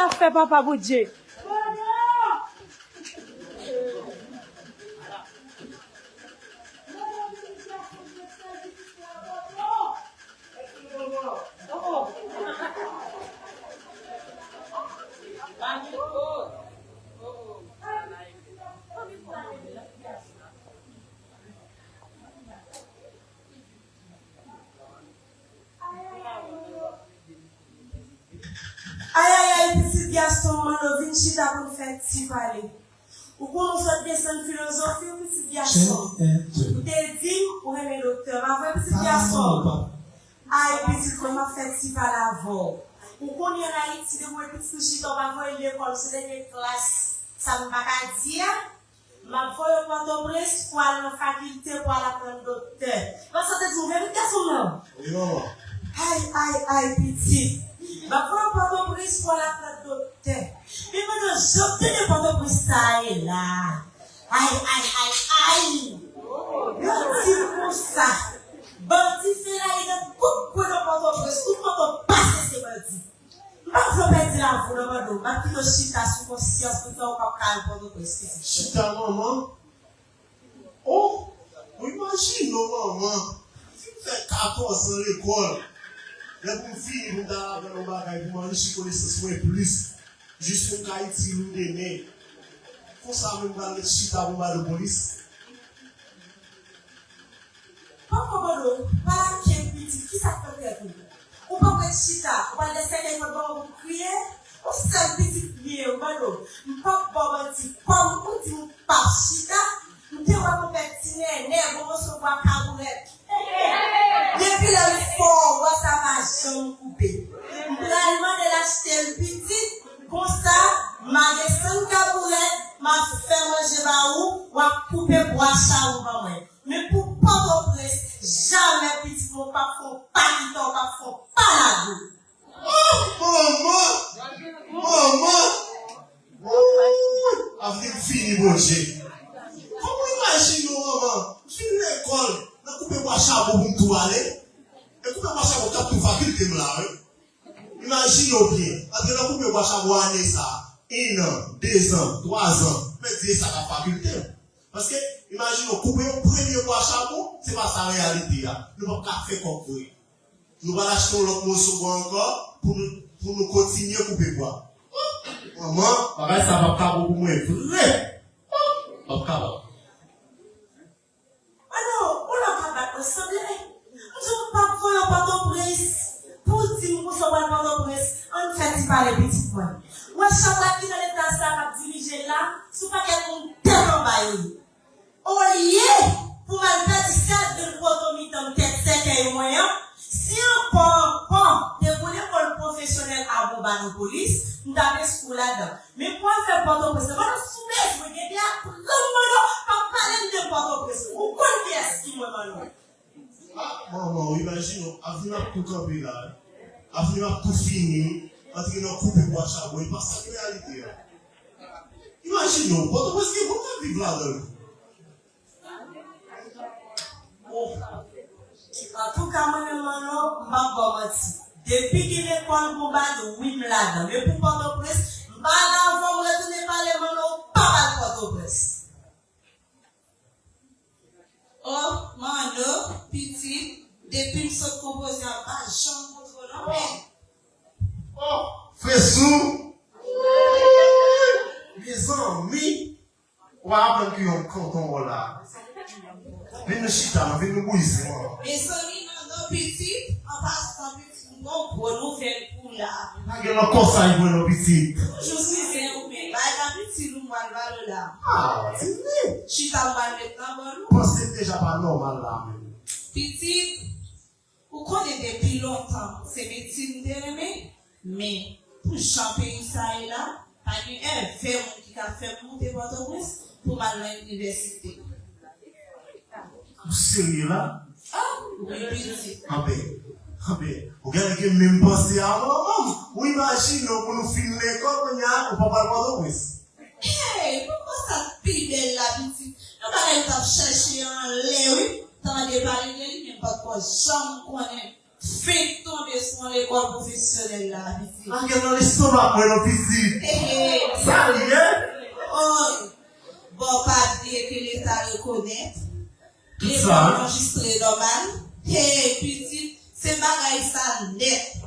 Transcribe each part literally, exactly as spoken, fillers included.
Sa fè papa Bondye. Ayayay, pitit gason m, ann vin chita pou n fè ti pale. Ou konnen w sot desann filozofi, pitit gason. Ou te di m ou renmen doktè, pa vre, pitit gason? Ay, pitit mwen, m ap fè ti pale avè w. Ou konnen ann Ayiti, depi w wè pitit ou chita, w pa voye l lekòl, se dènye klas, sa m pa ka di a. M ap voye w Pòtoprens pou al nan fakilte pou al aprann doktè. Mwen santi di w vre, pitit gason m nan. Wi, manman. Ay, ay, ay, pitit. M ap voye w Pòtoprens pou al aprann doktè. Men pandan jan m tande Pòtoprens sa a ye la. Ay, ay, ay, ay. Yo di m konsa. Bandi fè lari nan tout kwen nan Pòtoprens. Tout kote w pase se bandi. M pa vle w pèdi lavi w nan bando, m ap kite w chita sou konsyans pou fè w p ap ka al Pòtoprens, pitit. Chita, manman? O, ou imajine w, manman, m fin fè katòz an lekòl. Lè pou m fini, pou m ta al aprann yon bagay pou m anrichi konesans mwen plis, jis pou m ka itil ou demen. Konsa menm, m pral ret chita pou m pale polis. Papa Bolo, pa lage m, pitit, kisa k nan tèt ou? Ou p ap ret chita, ou pral dèsèke fòt ban ou kriye? Ou sèl pitit m ye, Bolo. M p ap ba w manti, kòm ou di m p ap chita, m te wè konpè Ti Nènè, gwo moso bwa kabourèt. Depi lè m fè w wè sa pa janm koupe. M pral mande l achte l pitit, konsa, m a desann kabourèt, m a fè manje ba ou, w a koupe bwa chawou ban mwen. Men pou Pòtoprens, jamè pitit mwen w p ap fè yon pa kita, w p ap fè yon pa lago. Oh, manman! Manman! Ooh, avni m fini, Bondye. Kòman w imajine w, manman? M fin lekòl, nan koupe bwa chabon pou m tou ale. E koupe bwa chabon k ap tou fakilte m la, wi. Imajine w byen, antre nan koupe bwa chabon ane sa a, en an, dezan, twazan, men di e sa k ap fakilte m. Paske, imajine w, koupe yon premye bwa chabon, se pa sa reyalite a. Nou p ap ka fè kòb vre. Nou pral achte yon lòt moso bwa ankò pou nou, pou nou kontinye koupe bwa. Manman, bagay sa p ap ka bon pou mwen vre. P ap kapab. Alò, ou la ka bat mwen sanble. M di w m p ap voye w Pòtoprens. Pou w di m konsa w pral Pòtoprens, ann fè ti pale pitit mwen. Ou wè chabrak ki nan leta sa k ap dirije l la, se yon pakèt moun tèt anba yo ye. Olye pou m al pèdi sèt grenn poto mitan m tèt sèkèy mwen an, si ankò, ankò, te pou lekòl pwofesyonèl Abobanopolis, m t ap enskri w ladan. Men pou afè Pòtoprens la, pandan si w bezwen gen de aprann mwen yo, pa pale m de Pòtoprens. Ou konn kiyès ki mwen, Manno. Ah, manman, w imajine w, avni m ap tou kanpe la, wi. Avni m ap tou fini, antre nan koupe bwa chabon, e pa sa k reyalite a. Imajine w, Pòtoprens gen moun k ap viv ladan l. Oh. Antouka, mwen menm, Manno, m p ap ba w manti. Depi gen lekòl Bonbado, wi, m ladan. Men pou Pòtoprens, m pa la avè w, m retounen pale, Manno, w p ap al Pòtoprens. Oh, Manno, pitit, depi m sot konpoze a, m pa janm montre w non, men. Oh, Fesou! Mezanmi! W a aprann ki yon konton w la. Vin nou chita, non, vin nou bwize, non. Mezanmi, non, non, pitit, an pasan, pitit, m gon gwo nouvèl pou w la. Pa gen lòt konsèy mwen, non, pitit. Toujou sizen ou, men bay la pitit ou, m pral ba l la. Ah, tini. Chita, m pral met nan bòl ou. Panse m deja pa nòmal la, menm. Pitit, ou konnen depi lontan, se medsin m te renmen, men pou jan peyi sa ye la, pa gen èvè moun ki ka fè m moute Pòtoprens pou m al nan inivèsite. Ou serye la? Ah, wi, pitit. Anben, anben, ou genlè gen menm panse a manman m. Ou imajine w pou nou fin lekòl kounye a, ou pa pral Pòtoprens. Hey, poukisa sa k pi bèl la, pitit? Yon bagay m t ap chèche anlè, wi. Tande pale de li, men m pa t ko janm konnen. fenk tonbe sou yon lekòl pwofesyonèl la, pitit. Lage l nan lestomak mwen non, pitit. He, he. Sa li ye? Oy, bon, pa bliye ke Leta rekonèt. Tout sa, lekòl anrejistre nòmal. Hey, pitit, se bagay sa nèt.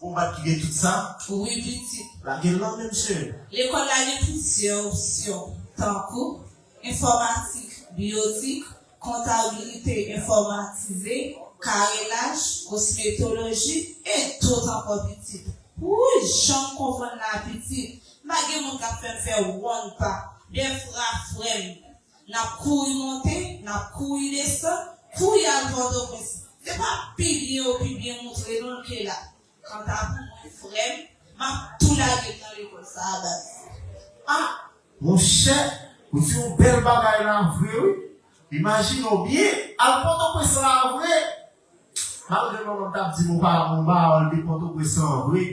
Bon, bat ki gen tout sa? Wi, pitit. Lage l nan men m, cheri. Lekòl la gen plizyè opsyon, tankou enfòmatik, biyotik, kontabilite enfòmatize, karelaj, kosmetoloji, e dòt ankò, pitit. Wouy, jan m konprann la, pitit. M pa gen moun k ap fè m fè wonn pa. Dèfwa, frè m, n ap kouri monte, n ap kouri desann, kouri al Pòtoprens. Se pa pi byen yo pi byen moutre nou l ke la. Kanta pou mwen, frè m, m ap tou lage l nan lekòl sa a, baz. Ah, monchè, ou di yon bèl bagay la vre, wi. Imajine w byen, al Pòtoprens la vre. Malgre manman m t ap di m ou pa, ou pa al de Pòtoprens lan vre.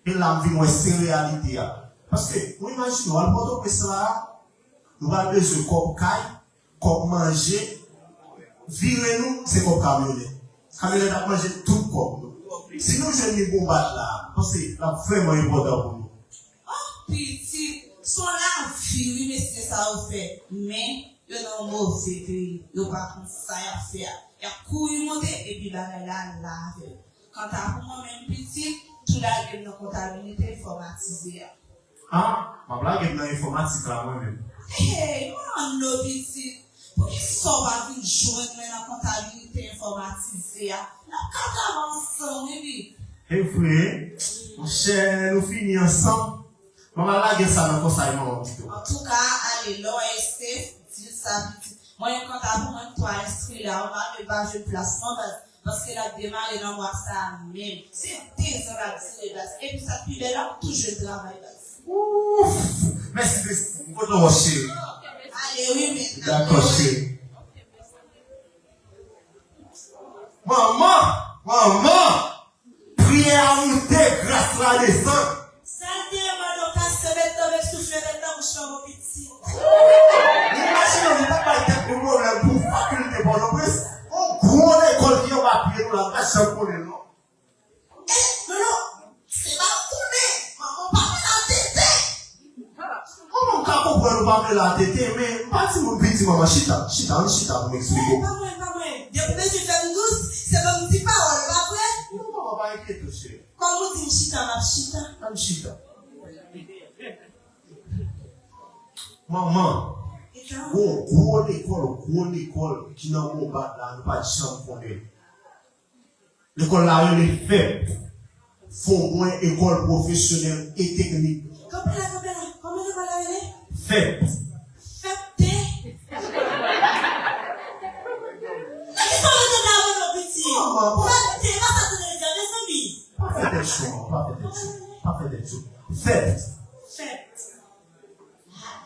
E la m vin wè se reyalite a. Paske, ou imajine w al Pòtoprens la, nou pral bezwen kòb kay, kòb manje, vire nou, se kòb kamyonèt. Kamyonèt ap manje tout kòb nou. Si nou jwenn li bon bat la, m panse l ap vrèman enpòtan pou nou. Oh, pitit, se yon lavi, wi, mesye sa yo fè. Men, yo nan yon move peyi, yo pa konn sa y ap fè a. Y ap kouri monte, epi bagay la la avè yo. Kanta pou mwen menm, pitit, tou lage m nan kontabilite enfòmatize a. Ah, m ap lage m nan enfòmatik la mwen menm. Hey, manno, pitit, poukisa w pa vin jwenn mwen nan kontabilite enfòmatize a? N ap ka travay ansanm, wi, Big. E vre, monchè, nou fini ansanm. Manman lage sa nan konsèy manman pito. Antouka, ale, lè w wè e safe, di l sa pitit. Mwen menm kanta pou mwen, m tou enskri la, ou pa vle pa jwenn plas non, baz, paske l ap demare nan mwa sa a menm. Se dezan l ap dire, baz. Epi sa k pi bèl la, ou tou jwenn travay, baz. Ouf! Mèsi, besti. M kontan wè w, cheri. Ale, wi, men. Dakò, cheri. Manman! Manman! Priyè a monte, gras la desann. Sa l te ye, manno, kase mèt nan men soufle mèt nan bouch lan, mon pitit. Imajine w, nou pa bay tèt nou pwoblèm pou fakilte Pòtoprens, yon gwo lekòl ki anba pye nou la, nou pa janm konnen l non. Eh, manno, se pa w konnen, manman w pa vle l al tete. Manman m ka konprann ou pa vle l al tete, men m pa timoun piti manman, chita, chita, ann chita pou m eksplike w. Eh, pa mwen, pa mwen. Depi w bezwen fè m dous, se ban m di pawòl, pa vre? Non, manman, pa enkyete w, cheri. Kòm ou di m chita, m ap chita. Ann chita. Manman, gon gwo lekòl, gwo lekòl ki nan Bonbad la, nou pa t janm konnen l. Lekòl la rele FEP, Fondwè Ekòl Pwofesyonèl e Teknik. Kanpe la, kanpe la. Kòman lekòl la rele? FEP. FEP te? Nan ki sa w rete la, non, piti? FEP te, pa sa k te vle di a, mezanmi. Pa fè tèt cho, pa fè tèt cho. Pa fè tèt cho. FEP. FEP. Ah,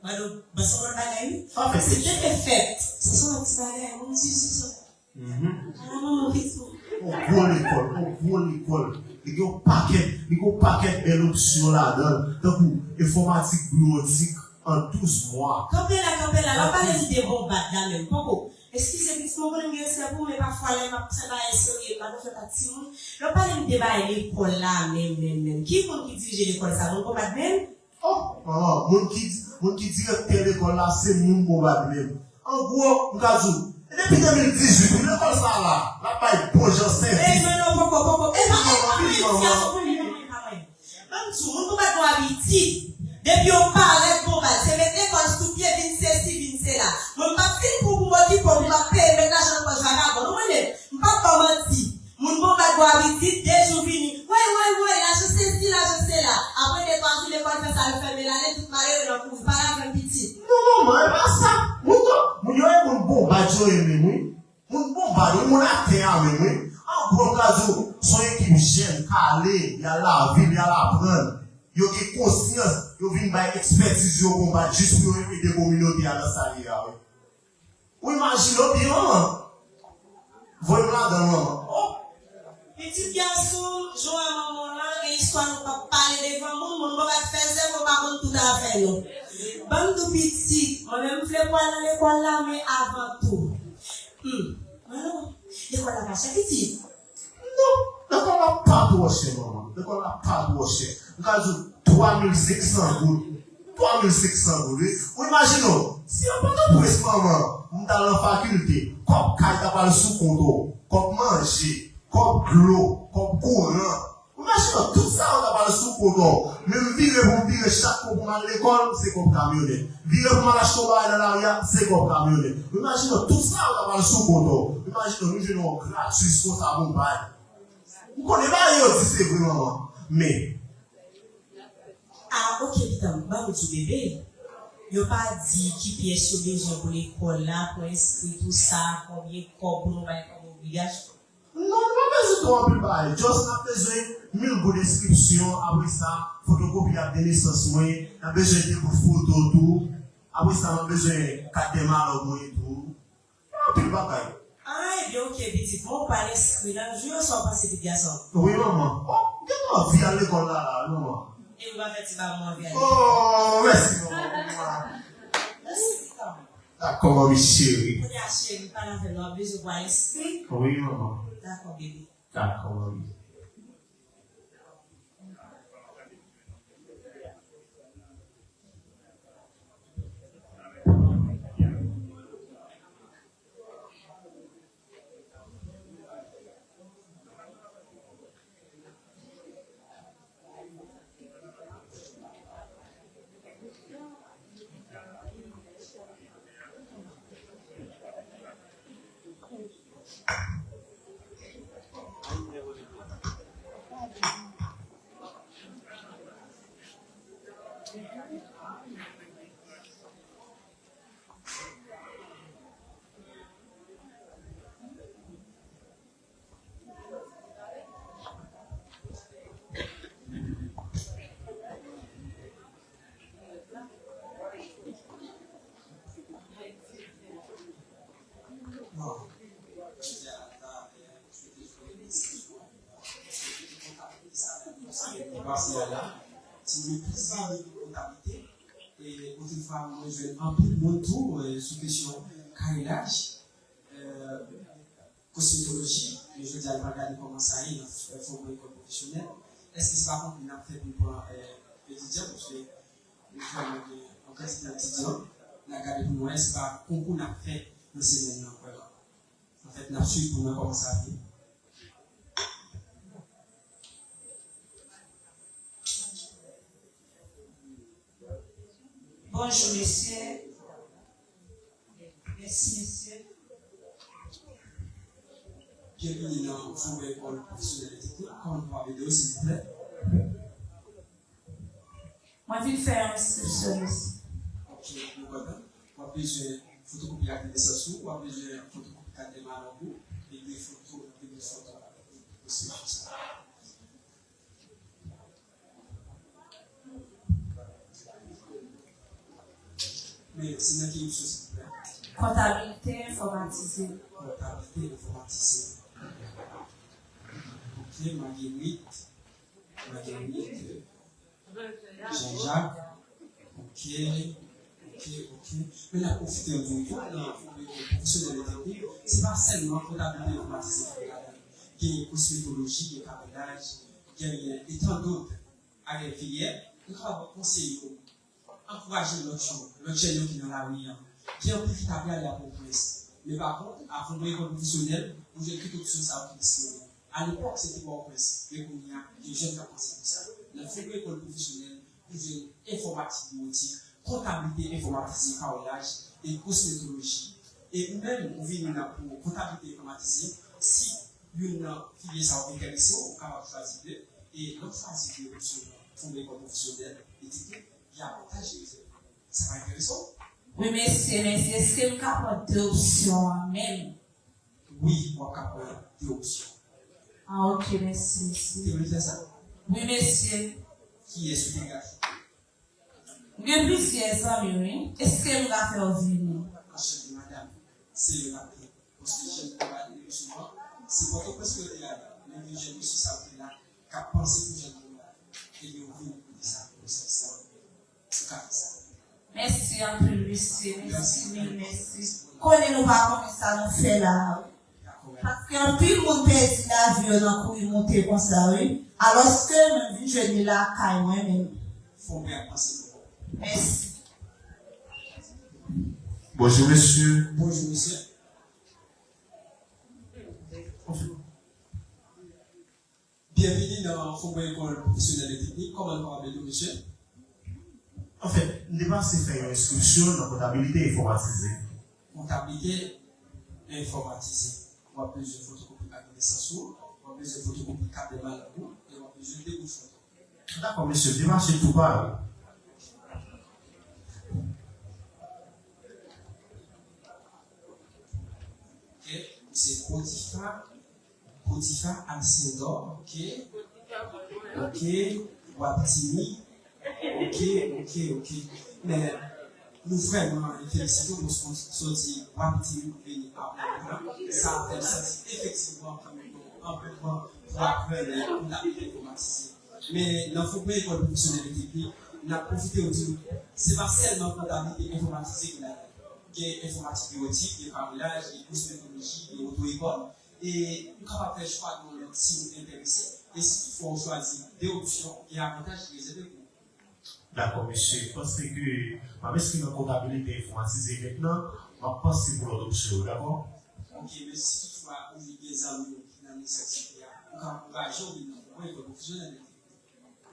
Bado, ba sa w bagay, wi. Pa fè tèt cho. Se te FEP. Sa se yon ti bagay, mon Dieu, se sa. Mhm. Ah, manman, pitit. Yon gwo lekòl, yon gwo lekòl. Li gen yon pakèt, li gen yon pakèt bèl opsyon ladan l, tankou enfòmatik, biwotik, an douz mwa. Kanpe la, kanpe la, lè w pale m de Bonbad la menm, poko. Eskize, pitit mwen, konnen m gen respè pou ou, men pafwa, lè m ap fè bagay serye, m pa konn fè pa timoun. Lè w pale m de bagay lekòl la, menm, menm, menm. Ki moun ki dirije lekòl sa? Moun Bonbad menm? Oh, manman, moun ki, moun ki direktè lekòl la, se moun Bonbad menm. An gwo, m ka di w, e depi de mil dizuit, wi, lekòl sa a la, l ap bay bon jan sèvis. Ey, non, non, poko, poko. E pa, e pa mwen, ti gason, pou mwen, mwen, pa mwen. Ban m di w, moun Bonbad gon abitid. Depi yo parèt Bonbad, se met lekòl sou pye, vin sesi, vin sela. Mwen, m p ap fin pou, pou m okipe w, pou m ap peye, met lajan nan pòch vagabon. Nou konnen, m p ap ba w manti. Moun Bonbad gon abitid, de jou vini, woy, woy, woy, lajan sesi, lajan sela. Apre de twa jou, lekòl fè sa, yo fèmen l ale, tout malere nan kouri. Pale avè m, pitit. Non, manman, e pa sa. Moun yo, moun yo e moun Bonbad yo ye menm, wi. Moun Bonbad, wi, moun atè a menm, wi. An gwo, m ka di w, se yon ekip jèn, kale, y al lavil, y al aprann. Yo gen konsyans, yo vin bay ekspètiz yo Bonbad jis pou yo ede kominote a nan sa l ye a, wi. Ou imajine w byen, manman. Voye m ladan l, manman. Oh! Pitit gason, jan w wè manman w la, gen istwa nou p ap pale devan moun, moun Bonbad fè zèv, ou pa konn tout afè nou. Ban m di w pitit, mwen menm m vle pou w al nan lekòl la, men avan tou. Hmm. Manno, Lekòl la pa chè, pitit? Non, lekòl la pa twò chè, manman. Lekòl la pa twò chè. M ka di w, twa mil senk san goud. Twa mil senk san goud, wi. Ou imajine w, si an Pòtoprens, manman, m t al nan fakilte, kòb kay ta pral sou kont ou, kòb manje, kòb dlo, kòb kouran. Ou imajine w, tout sa yo ta pral sou kont ou. Men m vire pou m vire chak kou pou m al lekòl, se kòb kamyonèt. Vire pou m al achte yon bagay nan lari a, se kòb kamyonèt. Ou imajine w, tout sa yo ta pral sou kont ou. Ou imajine w, nou jwenn yon gratis konsa pou n bay. M konnen bagay yo di se vre, manman. Men, Ah, ok, pitit, ban m di w, bebe. Yo pa di ki pyès yo bezwen pou lekòl la, pou enskri tou sa, konbyen kòb pou nou bay kòm obligasyon. Non, nou pa bezwen twò anpil bagay. Just n ap bezwen mil goud enskripsyon, apre sa, fotokopi ak de nesans mwen, n ap bezwen de bout foto tou. Apre sa, n ap bezwen kat de malòg mwen tou. Anpil bagay. Ah, ebyen, ok, pitit. Mwen, ou pral enskri la. Jou yo sa w panse, pitit gason? Wi, manman. Oh, m gentan anvi al lekòl la, la, wi, manman. E ou pa fè ti ba mwen anvi al lekòl. Oh, mèsi, manman. Mèsi, pitit. Dakò, manmi cheri. Kounye a, cheri, pale avè l, w ap bezwen pou al enskri. Wi, manman. Dakò, bebe. Dakò, manmi. Pase a la, si w vle plis vini pou kontablite, e otrefwa mwen jwenn anpil moun tou, e, sou kesyon karilaj, e, kosmetoloji, men jodi a n pral gade kòman sa ye nan fè fòm yon lekòl pwofesyonèl. Èske se pa konkou n ap fè pou pran, e, etidyan, paske nou vrèman gen yon kantite etidyan, n ap gade pou nou wè se pa konkou n ap fè nan semèn nan, vrèman. Anfèt, n ap swiv pou nou wè kòman sa ap ye. Bonjou, mesye. Mèsi, mesye. Byenvini nan Fondasyon Lekòl Pwofesyonèl e Teknik. Kòman nou kapab ede w, silvouplè? Mwen vin fè yon enskripsyon, mesye. Ok, nou kontan. W ap bezwen fotokopi ak de nesans ou, w ap bezwen fotokopi kat de malòg ou, e de foto, e de foto. Enskripsyon sa. Men, se nan ki opsyon, silvouplè? Kontablite enfòmatize. Kontablite enfòmatize. Ok, Marguerite. Marguerite. Jean-Jacques. Ok. Ok, ok. Men n ap pwofite di w tou, nan fondasyon pwofesyonèl e teknik, se pa sèlman kontablite enfòmatize ki gen ladan. Gen kosmetoloji, gen karilaj, gen, e tan dòt. Avèk filiyè, nou kapab konseye yo, ankouraje lòt yo, lòt jèn yo ki nan lari an. Gen anpil ki ta vle ale a Pòtoprens. Men pa kont, a Fondasyon Lekòl Pwofesyonèl, ou jwenn tout opsyon sa yo ki disponib. Alepòk, se te Pòtoprens, men kounye a, gen jèn k ap panse pou sa. Nan Fondasyon Lekòl Pwofesyonèl, ou jwenn enfòmatik biwotik, kontablite enfòmatize, karilaj, e kosmetoloji. E ou menm, ou vini nan pou kontablite enfòmatize, si youn nan filye sa yo enterese w, ou kapab chwazi de, e lè w chwazi de opsyon nan Fondasyon Lekòl Pwofesyonèl e Teknik, gen avantaj ki rezève pou ou. Sa pa enterese w? Wi, mesye, men èske m ka pran de opsyon an menm? Wi, w ap ka pran de opsyon. Ah, ok, mèsi, mesye. Ou te vle fè sa? Wi, mesye. Kiyès ou te ka chwazi? M gen plizyè zanmi, wi. Èske m ka fè w vini? Anchante, madanm. Se yon maten. Paske jèn yo pa vini souvan. Se Pòtoprens ke yo te ale. Men gen jèn mesye sa yo te la, k ap panse pou jèn yo la. Ebyen, ou vini pou di sa, pou sa, sa. Ou ka fè sa. Mèsi anpil, mesye. Mèsi, mil mèsi. Konnen nou pa konnen sa nou fè la a, wi. Dakò, Paske anpil moun pèdi lavi yo nan kouri monte konsa, wi. Alòske mwen vin jwenn li lakay mwen menm. Fò mwen ap panse pou ou. Mèsi. Bonjou, mesye. Bonjou, mesye. Byenvini nan Faubourg Ecole Professionnelle et Technique. Kòman nou kapab ede w, mesye? Anfèt, m te pase fè yon enskripsyon nan kontabilite enfòmatize. Kontabilite enfòmatize. W ap bezwen fotokopi kat de nesans ou, w ap bezwen fotokopi kat de malad ou, e w ap bezwen de bout foto. Dakò, mesye, m te mache tou pare. Ok, se Potifa, Potifa Alcindor, ok. Ok, w ap timid. Ok, ok, ok. Men, nou vrèman felisite w paske w soti w ap timid vini aprann. Sa fè m santi efektivman ke nou gen yon anviwònman pou aprann, pou n ap enfòmatize. Men nan Faubourg Ecole Professionnelle et Technique, n ap pwofite w di w, se pa sèlman kontabilite enfòmatize ki ladan. Gen enfòmatik biwotik, gen kamoulaj, gen kosmetoloji, gen oto-ekòl. E ou kapab fè chwa de yon lòt si ou enterese. E si toutfwa ou chwazi de opsyon, gen avantaj ki rezève pou ou. Dakò, mesye. Paske m ap enskri nan kontabilite enfòmatize mentnan, m ap panse pou lòt opsyon yo, dakò? Ok, men si toutfwa ou vin gen zanmi w ki nan nesesite a, ou ka ankouraje w vin nan Faubourg Ecole Professionnelle et Technique.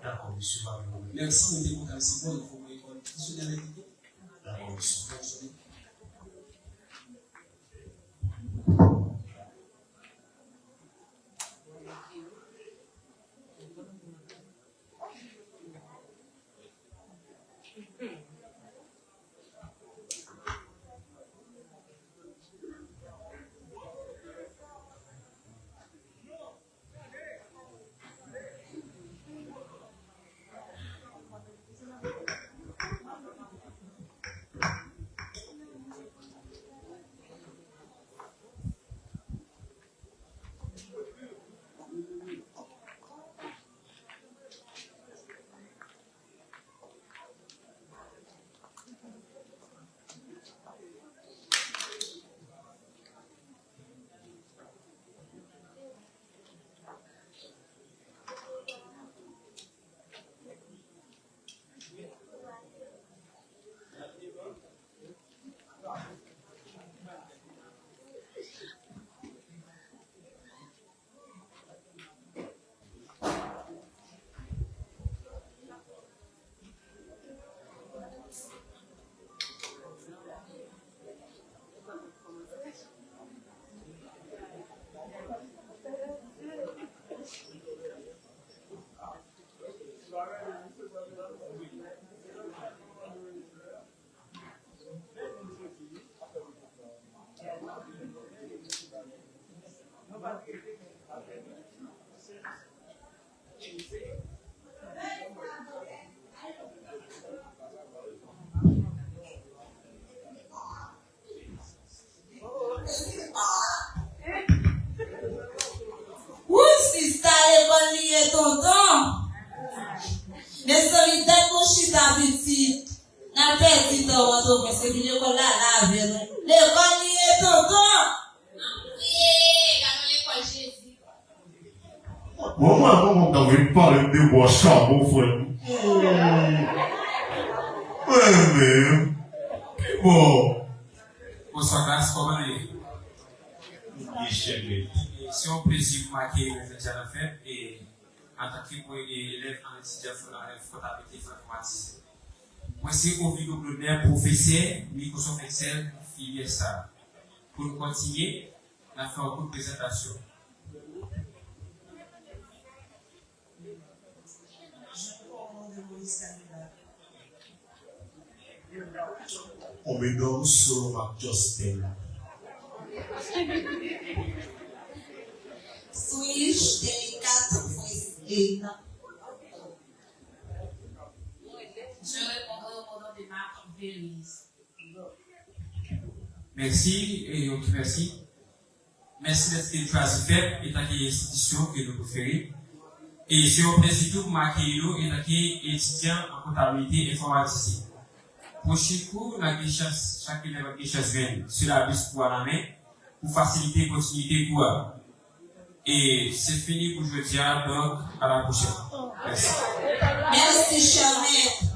Dakò, mesye, pa gen pwoblèm. Mèsi, nou te kontan resevwa w nan Faubourg Ecole Professionnelle et Technique. Dakò, mesye. Bòn jounen. Wouy, sista, lekòl li ye, tonton. Mezanmi, dat nou chita pitit, n ap pèdi tan w antre prèske, epi lekòl la la avè nou. Lekòl li ye, tonton. Antre, gade yon lekòl Jezi. Bon, mwen, mwen, mwen, mwen, mwen pale de bwa chabon, frè m. Mwen menm. Pi bon. Bonswa, klas, kòman nou ye? Byen, chè mèt. Se yon plezi pou m akeyi nou jodi a nan fèt, e antanke mwen, e elèv an etidyan fon-, e kontabilite enfòmatize. Mwen se Ovido Claudner, pwofesè Microsoft Excel, filyè sa. Pou n kontinye, n ap fè yon kout prezantasyon. Omidon Solom ak Justin. Suis-je délicate, Christine? Je réponds au nom de Marc Belize. Mèsi, e, ok, mèsi. Mèsi dèske n chwazi fèt etanke enstitisyon ke nou prefere. E se yon plezi tou pou m akeyi nou etanke etidyan an kontabilite enfòmatize. Pwochen kou, n ap gen chans, chak elèv ap gen chans jwenn silabis pou al an men. pou fasilite kontinite kou a. E se fini pou jodi a, donk, a la pwochèn. Mèsi. Mèsi, chè mèt.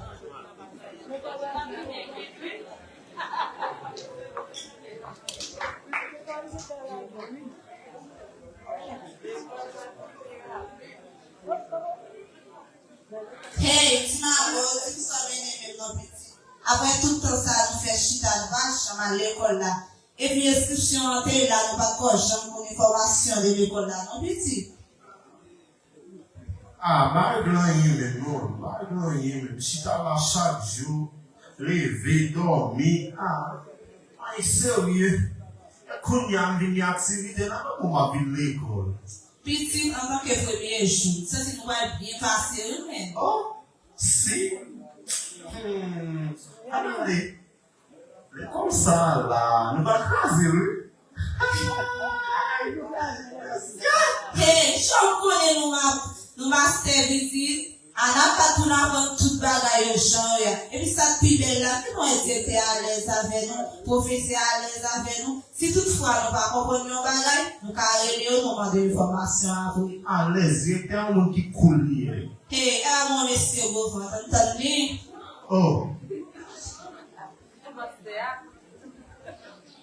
Hey, di m avè w, di m sa w mennen menm non, pitit. Apre tout tan sa a nou fè chita, nou pa janm al lekòl la. Epi enskripsyon an te la, nou pa t ko janm konn enfòmasyon de lekòl la non, pitit. Ah, bagay blan ye menm non, bagay blan ye menm. Chita la chak jou, leve, dòmi, ah, bagay serye. E kounye a m vin gen aktivite la, nan moman m ap vin lekòl. Pitit, antanke premye jou, m santi nou pral byen pase wi, menn. Oh, si. Hmm, ann ale. Lekòl sa a la, nou pral kraze wi. Hey, jan w konnen nou ma-, nou mastè pitit, a n ap bat pou n aprann tout bagay yo jan yo ye a. Epi sa k pi bèl la, nou wè direktè alèz avè nou, pwofesè alèz avè nou. Si toutfwa nou pa konprann yon bagay, nou ka rele yo, nou mande enfòmasyon apre. Alèz, direktè yon moun ki cool li ye. Hey, a mon mesye gwo vant, ann tann li. Oh.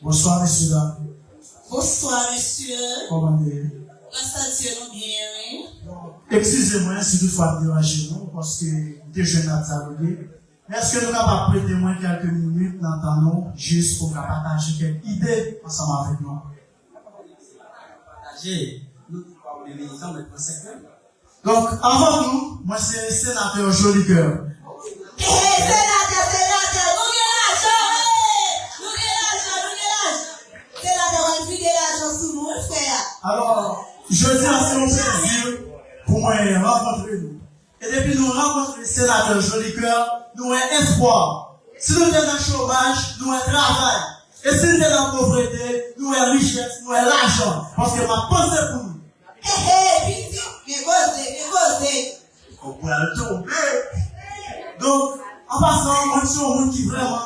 Bonsoir, mesye, dam. Bonswa, mesye. Kòman nou ye? Gras a Dye, nou byen, wi. Eskize mwen si toutfwa m deranje nou, paske m te jwenn ak sa nou ye. Men èske nou kapab prete mwen kèlke minit nan tan nou, jis pou m ka pataje kèk ide ansanm avèk nou? Pataje, nou te pa oule meyizan, mwen pran senk mil. Donk, avan tou, mwen se senatè Jolicoeur. Hey, senatè, senatè, nou gen lajan, hey! Nou gen lajan, nou gen lajan. Senatè pral vide lajan sou nou, wi, frè a. Alò, jodi a se yon plezi pou mwen rankontre nou. E depi nou rankontre senatè Jolicoeur, nou wè espwa. Si nou te nan chomaj, nou wè travay. E si nou te nan povrete, nou wè richès, nou wè lajan. Paske m ap panse pou nou. Hey, hey, pitit, gen koze, gen koze. Kòb pral tonbe. Donk, an pasan, mwen se yon moun ki vrèman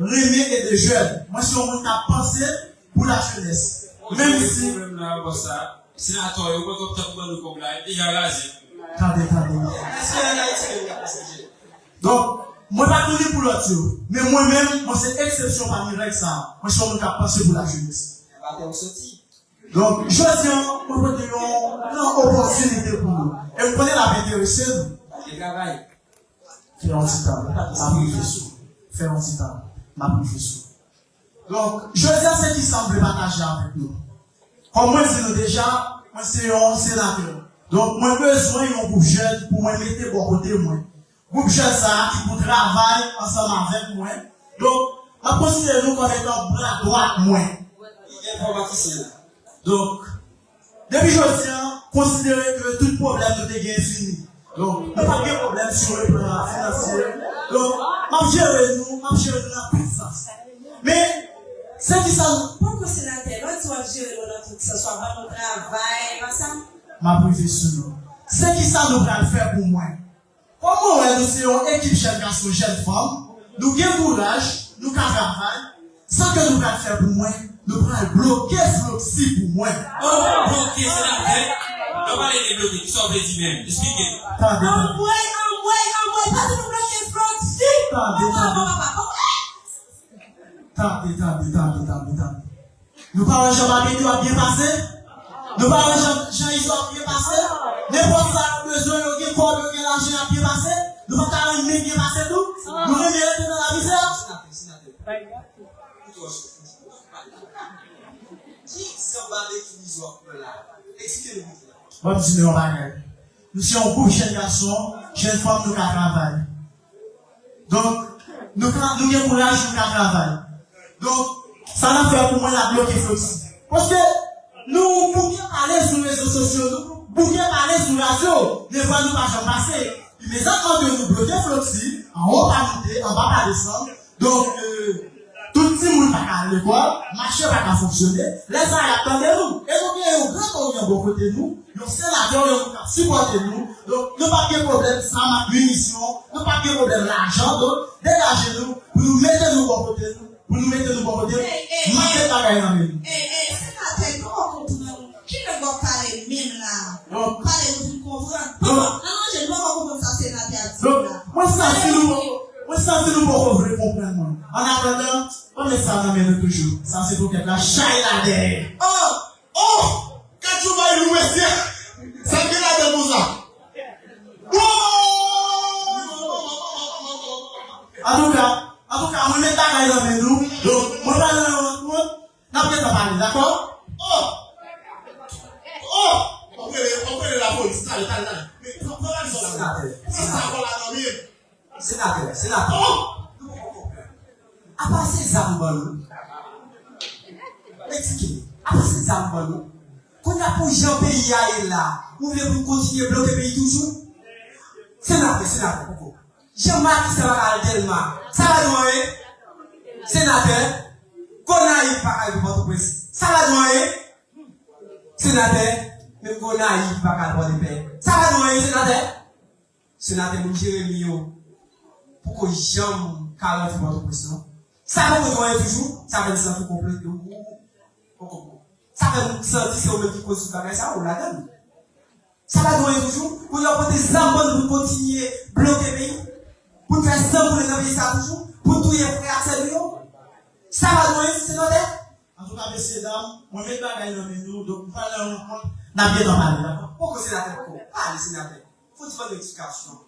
renmen ede jèn. Mwen se yon moun k ap panse pou lajenès. Menm si pwoblèm nan, bòs sa, senatè yo, mwen kontan pou ban nou kòb la, e deja raze. Tande, tande. Èske ann Ayiti menm y ap panse jèn? Donk, mwen pa konnen pou lòt yo, men mwen menm, mwen se eksepsyon pami règ sa a. Mwen se yon moun k ap panse pou lajenès. Batè ou soti? Donk, jodi a, mwen pote yon gran opòtinite pou nou. E m konnen l ap enterese nou. Fè yon ti tan, m ap rive sou. Fè yon ti tan, m ap rive sou. Donk, jodi a, se kisa m vle pataje avèk nou. Kòm mwen di nou deja, mwen se yon senatè. Donk, mwen bezwen yon gwoup jèn pou mwen mete bò kote mwen. Gwoup jèn sa a ki pou travay ansanm avèk mwen. Donk, m ap konsidere nou kòm etan bra dwat mwen. Li enfòmatisyen la. Donk, depi jodi a, konsidere ke tout pwoblèm nou te gen fini. Donk, nou p ap gen pwoblèm sou le plan finansye. Donk, m ap jere nou, m ap jere nou nan tout sans. Men, se kisa nou... Poko senatè, lè w di w ap jere nou nan tout sans, w ap ban nou travay, pa sa? M ap rive sou nou. Se kisa nou pral fè pou mwen? Kòm mwen wè nou se yon ekip jèn gason, jèn fanm, nou gen kouraj, nou ka travay, sa ke nou pral fè pou mwen, nou pral bloke Floxy pou mwen. Oh, bloke, senatè? Lè w pale de bloke, kisa w vle di menm? Esplike nou. Tande, tande. Anmwey, anmwey, anmwey, pa di nou bloke Floxy! Tande, tande. Papa, papa, papa. Tande, tande, tande, tande, tande. Nou pa wè jan Babetyo ap byen pase? Nou pa wè jan, jan Izo ap byen pase? Nenpòt sa yo bezwen, yo gen kòb, yo gen lajan, y ap byen pase? Nou pa ta renmen byen pase tou? Nou renmen rete nan lamizè? Senatè, senatè. Ou twò cho. Ki egzanp Babetyo Izo ap pran la? Eksplike nou byen. Ban m di nou yon bagay. Nou se yon gwoup jèn gason, jèn fanm, nou ka travay. Donk, nou ka, nou gen kouraj, nou ka travay. Donk, sa n ap fè pou mwen la, bloke Floxy. Paske nou bouke pale sou rezo sosyo, nou bouke pale sou radyo, men vwa nou pa janm pase. Pi mezank antre nou bloke Floxy, anwo pa moute, anba pa desann. Donk, euh, tout timoun pa ka al lekòl, mache pa ka fonksyone, lè sa y ap tande nou. E nou gen yon Gran Oryan bò kote nou, yon senatè, yon moun k ap sipòte nou. Donk, nou p ap gen pwoblèm zam ak minisyon, nou p ap gen pwoblèm lajan. Donk, degaje nou pou nou mete nou bò kote nou, pou nou mete nou bò kote nou, mete bagay nan men nou. Ey, ey, ey, ey, se pa Senatè, nou poko konprann. Ki nèg w ap pale menm la? Donk, pale nou vin konprann. Donk, papa, nan manje, nou poko konprann sa senatè a di donk, la. Mwen santi nou poko, mwen santi nou poko vle konprann mwen. Annatandan, mwen met sa nan men nou toujou. Sa se pou kèk la chay la dèyè. Oh! Oh! Kèk jou bay nou mesye. Sa gen ladan konsa. Antouka, antouka, mwen met bagay nan men nou. Donk, mwen pral nan yon rankont. N ap gentan pale, dakò? Oh! Oh! W ap rele, w ap rele lapolis, talè, talè, talè. Men, pran, pran valiz ou la. Senatè, pran sa w la nan men. Senatè, senatè. Oh! Apa se zam ban nou? Eksplike m. Apa se zam ban nou? Kounye a pou jan peyi a ye la, ou vle pou n kontinye bloke peyi toujou? Senatè, senatè, poko. Jan Makisan pa ka al Dèlma, sa pa di w anyen? Senatè, Gonayiv pa ka rive Pòtoprens, sa pa di w anyen? Senatè, menm Gonayiv pa ka al Pòdepè, sa pa di w anyen, senatè? Senatè, moun Jeremi yo poko janm ka rantre Pòtoprens, non. Sa poko di w anyen toujou, sa fè n santi w konplote, ou, ou, ou konprann. Sa fè n santi se ou menm ki koz tout bagay sa, ou ladann. Sa pa di w anyen toujou, pou yo pote zam ban nou pou n kontinye bloke peyi, pou n fè san koule nan peyi sa toujou, pou n touye frè ak sè nou yo. Sa pa di w anyen, senatè? Antouka, mesye dam, mwen met bagay nan men nou, donk m pral nan yon rankont, n ap gentan pale, dakò? Poko, senatè, poko. Pale, senatè. Fò w ti ban nou eksplikasyon.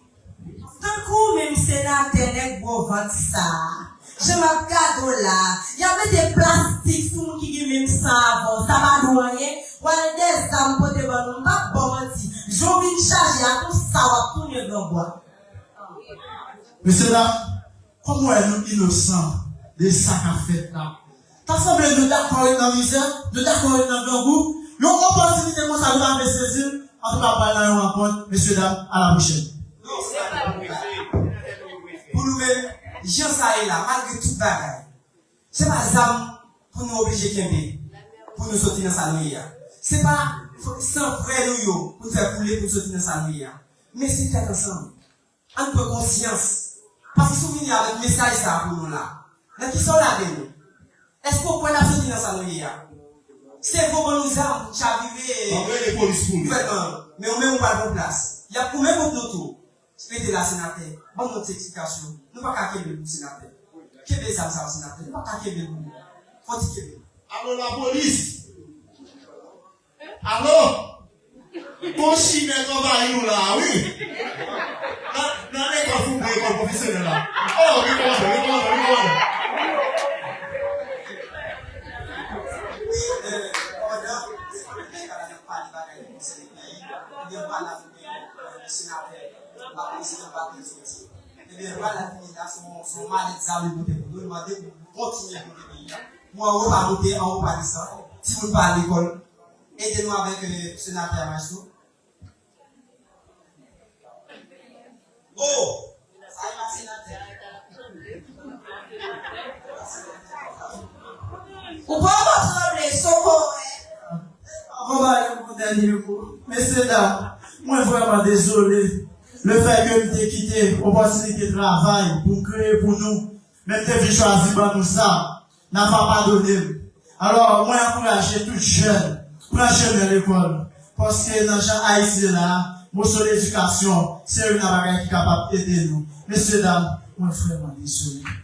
Tankou menm senatè nèg gwo vant sa a, jan m ap gade w la, y ap mete plastik sou moun ki gen menm san avè w, sa pa di w anyen? W al dè zam pote ban nou, m p ap ba w manti, jan w vin chaje a konsa w ap tounen grangou a. Mesye dam, kòm w wè nou inosan de sa k ap fèt la, ta sanble nou dakò ret nan mizè, nou dakò ret nan grangou. Yon opòtinite konsa nou pa vle sezi l, antouka pral nan yon rankont, mesye dam, a la pwochèn. Pou nou menm, jan sa ye la, malgre tout bagay, se pa zam pou nou oblije kenbe, pou nou soti nan sa nou ye a. Se pa san frè nou yo pou n fè koule pou n soti nan sa nou ye a. Men se tèt ansanm. Ann pran konsyans. Paske si w vini avèk mesaj sa a pou nou la, nan kisa w lage nou? Èske w kwè n ap soti nan sa nou ye a? Se vo ban nou zam pou n chavire gouvènman an. Men ou menm ou pral pran plas. Y ap goumen kont nou tou. Rete la, senatè. Ban nou ti eksplikasyon. Nou pa ka kenbe l pou senatè. Kenbe zam sa yo, senatè. Nou pa ka kenbe l pou nou. Fò w ti kenbe l. Alo, lapolis! Alo! Gon chimè k anvayi nou la a, wi! Nan, nan lekòl, fouke lekòl pwofesyonèl la. Oh, gen kòmandè, gen kòmandè, gen kòmandè. Wi, eh, kòmandan, se pa menm chita la n ap pale bagay ki konsène peyi, oubyen pale avèk, eh, senatè, lapolis, nan bagay soti. Ebyen, pale avèk peyi la, se yon, se yon malèt zam li pote pou nou, li mande pou nou kontinye bloke peyi a. Pou anwo pa moute, anwo pa desann, timoun pa al lekòl. Ede nou avèk, eh, senatè a, maestro. Oh! Sa e pa senatè. Ou poko tranble, Soko, eh. Anba yo pou dènye kou. Mesye dam, mwen vrèman dezole. Lefètke m te kite opòtinite travay pou m kreye pou nou, men m te vin chwazi ban nou sa, n a pa padone m. Alò, mwen ankouraje tout jèn pran chemen lekòl, paske nan jan Ayiti ye la a, moso ledikasyon se youn nan bagay ki kapab ede nou. Mesye dam, mwen vrèman dezole.